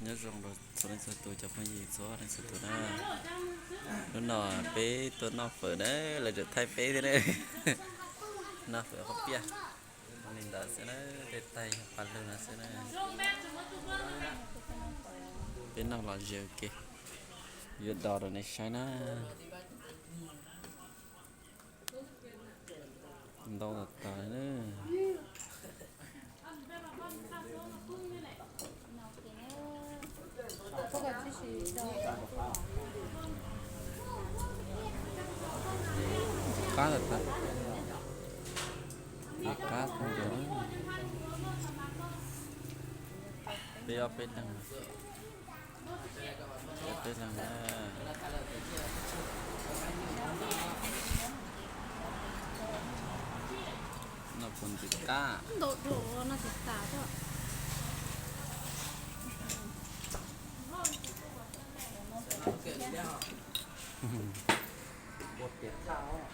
Nyob zoo rau txhua leej txhua tus cov phooj ywg txhua leej txhua tus na. Hnub no peb tuaj noj fawm na, lawv tseem thaij peb thiab na. Noj fawm qhob piaj, li ntawd xwb na, tej tag yog paj lug no xwb na. Peb noj los ze ua ke, yuav do rau nej saib na. Ntau tas tas na. Qab tas tas, qab qab kawg nkaus. Peb ob peb leeg, peb ob peb leeg na. Noj puas ntxim qab. Ntau dhau no tsis tas thiab. Ua piam thaj.